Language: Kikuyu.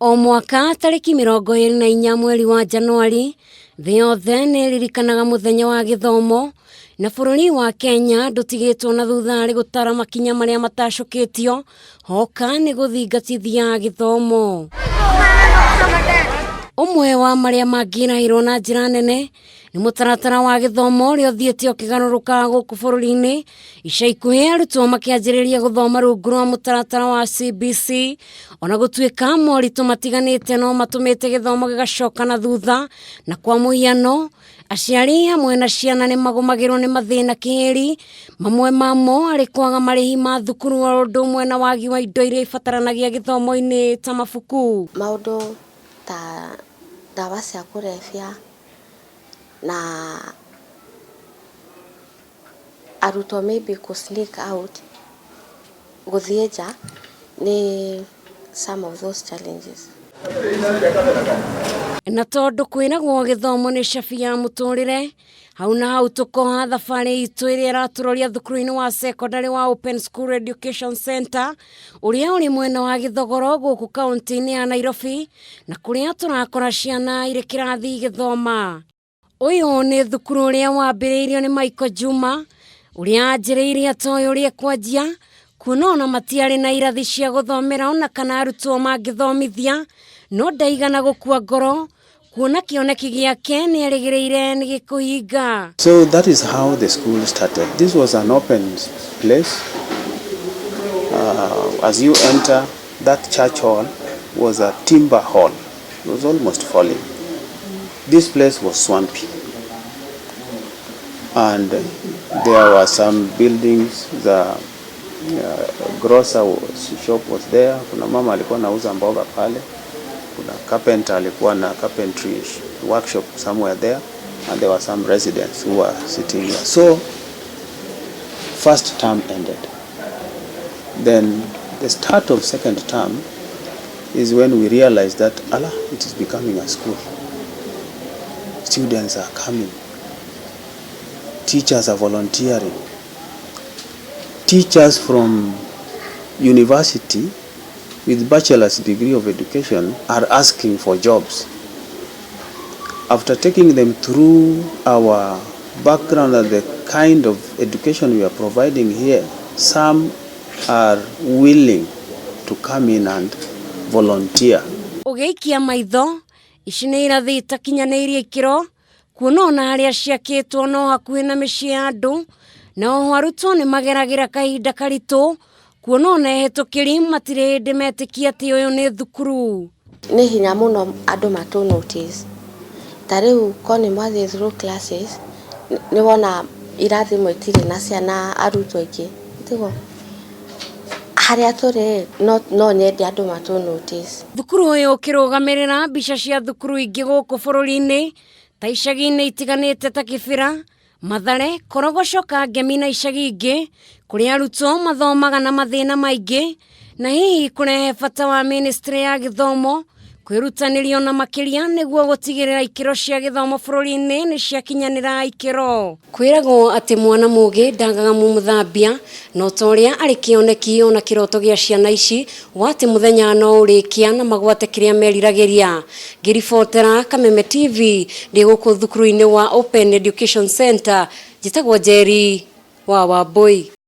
O mwaka tarĩki 24 mweri wa Januari, thĩ yothe nĩ ĩririkanaga mũthenya wa gĩthomo, na bũrũri wa Kenya ndũtigĩtwo na thutha harĩ gũtara makinya marĩa matacũkĩtio hoka nĩ gũthingatithia gĩthomo. Ũmwe wa marĩa mangĩrahĩrwo na njĩra nene nĩ mũtaratara wa gĩthomo ũrĩa ũthiĩte ũkĩgarũrũka gũkũ bũrũri-inĩ. Ica ikuhĩ arutwo makĩanjĩrĩria gũthoma rungu rwa mũtaratara wa CBC, ona gũtuĩka moritũ matiganĩte no matũmĩte gĩthomo gĩgacoka na thutha, na kwa mũhiano aciari hamwe na ciana nĩ magũmagĩrwo nĩ mathĩna kĩhĩri, mamwe mamo arĩ kwaga marĩhi ma thukuru o ũndũ ũmwe na wagi wa indo iria ibataranagia gĩthomo-inĩ ta mabuku. Maũndũ ta ndawa cia kũrebia na arutwo maybe kũ sneak out gũthiĩ nja nĩ some of those challenges. Na tondũ kwĩragwo gĩthomo nĩ cabi ya mũtũrĩre, hau na hau tũkoha thabarĩ itũ ĩrĩa ĩratũroria thukuru-inĩ wa secondary wa Open School Education Center ũrĩa ũrĩ mwena wa Gĩthogoro gũkũ kaunti-inĩ ya Nairobi, na kũrĩa tũrakora ciana irĩ kĩrathi igĩthoma. Ũyũ nĩ thukuru ũrĩa wambĩrĩirio nĩ Michael Juma, ũrĩa anjĩrĩirie atoĩ ũrĩa ekwanjia, kuona ona matiarĩ na irathi cia gũthomera ona kana arutwo mangĩthomithia, no ndaigana gũkua ngoro kuona kĩoneki gĩake nĩ erĩgĩrĩire nĩ gĩkũhinga. So that is how the school started. This was an open place. As you enter, that church hall was a timber hall. It was almost falling. This place was swampy. And there were some buildings, the grocer shop was there. Kuna mama alikuwa anauza mboga pale. Kuna carpenter alikuwa na carpentry workshop somewhere there. And there were some residents who were sitting here. So, first term ended. Then the start of second term is when we realized that, Allah, it is becoming a school. Students are coming. Teachers are volunteering. Teachers from university with bachelor's degree of education are asking for jobs. After taking them through our background and the kind of education we are providing here, some are willing to come in and volunteer. Ũgĩikia maitho, ici nĩ irathi itakinyanĩirie ikĩro, kuona ona harĩa ciakĩtwo no hakuhĩ na mĩciĩ ya andũ, na oho arutwo nĩ mageragĩra kahinda karitũ, kuona ona ehĩtũkĩri matirĩ hĩndĩ metĩkia atĩ ũyũ nĩ thukuru. Nĩ hinya mũno andũ matũ notice. Ta rĩu ko nĩ mwathiĩ through classes, nĩ wona irathi imwe itirĩ na ciana arutwo aingĩ, tiguo? Harĩa tũrĩ no nyende andũ matũ notice. Thukuru ũyũ ũkĩrũgamĩrĩra mbica cia thukuru ingĩ gũkũ bũrũri-inĩ ta icagi-inĩ itiganĩte ta Kibera, Mathare, Korogocho, Kangemi na icagi ingĩ kũrĩa arutwo mathomaga na mathĩna maingĩ, na hihi kũrehe bata wa ministry ya gĩthomo kwĩrutanĩria ona makĩria nĩguo gũtigĩrĩra ikĩro cia gĩthomo bũrũri-inĩ nĩ ciakinyanĩra ikĩro. Kwĩragwo atĩ mwana mũgĩ ndagaga mũmũthambia, no ta ũrĩa arĩ kĩoneki ona kĩroto gĩa ciana ici wa atĩ mũthenya no ũrĩkia na magwate kĩrĩa meriragĩria. Ngĩribotera Kameme TV ndĩ gũkũ thukuru-inĩ wa Open Education Center, njĩtagwo Njeri wa Wambui.